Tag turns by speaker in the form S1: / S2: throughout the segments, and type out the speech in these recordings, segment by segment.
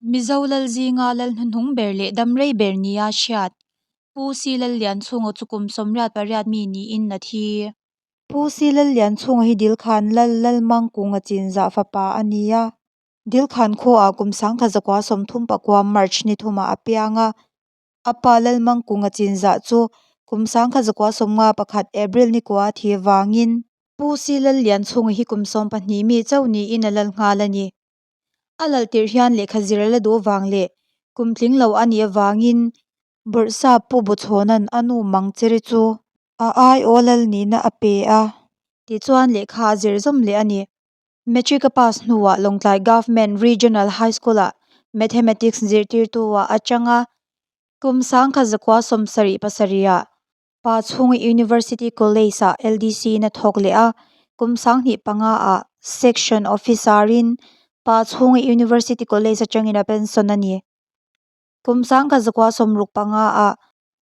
S1: Mizo lal zinga lal hnuhnung ber leh dam rei ber nia hriat Pu Si Lallianchhunga chu kum 88 mi niin a thi. Pu Si Lallianchhunga hi Dilkhan Lal Lalmangkunga chinzah fapa a ni a. Dilkhan khuaah kum 1939 March ni thumah a piang a. A pa Lalmangkunga chinzah chu kum 1951 April ni kua a thi vangin Pu Si Lallianchhunga hi kum 12 mi chauh niin a lal nghal a ni. A lal tirh hian lehkha zir a la duh vang leh kum tling lo a nih avangin Bawrhsap Pu Buchhawna'n a nu Mangcheri chu a aiaw lal nihna a pe a. Tichuan lehkha a zir zawm leh a ni. Matric a pass hnuah Lawngtlai Government Regional High School-ah Mathematics zirtirtu-ah a chang a. Kum 1977-ah Pa chhunga University College-ah LDC-in a thawk leh a, kum 2005-ah Section Officer-in Pa chhunga University College atangin a pension a ni. Kum 1965-ah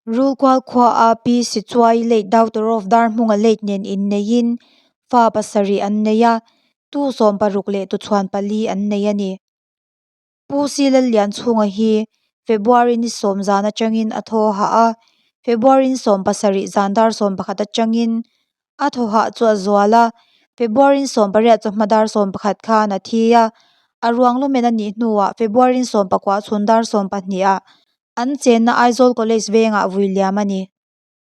S1: Rulkual khuaa Pi Sichuai late daughter of Darhmunga late nen inneiin fa pasarih an nei a, tu 16 leh tuchhuan pali an nei a ni. Pu Si Lallianchhunga hi February ni 10 zan atangin a thaw hah a, February ni 17 zan dar 11 atangin a thaw hah chu a zual a, February ni 18 chawhma dar 11 khan a thi a, a ruang lumen a nih hnuah February ni 19 chhun dar 12 ah an chenna Aizawl College vengah vui liam a ni.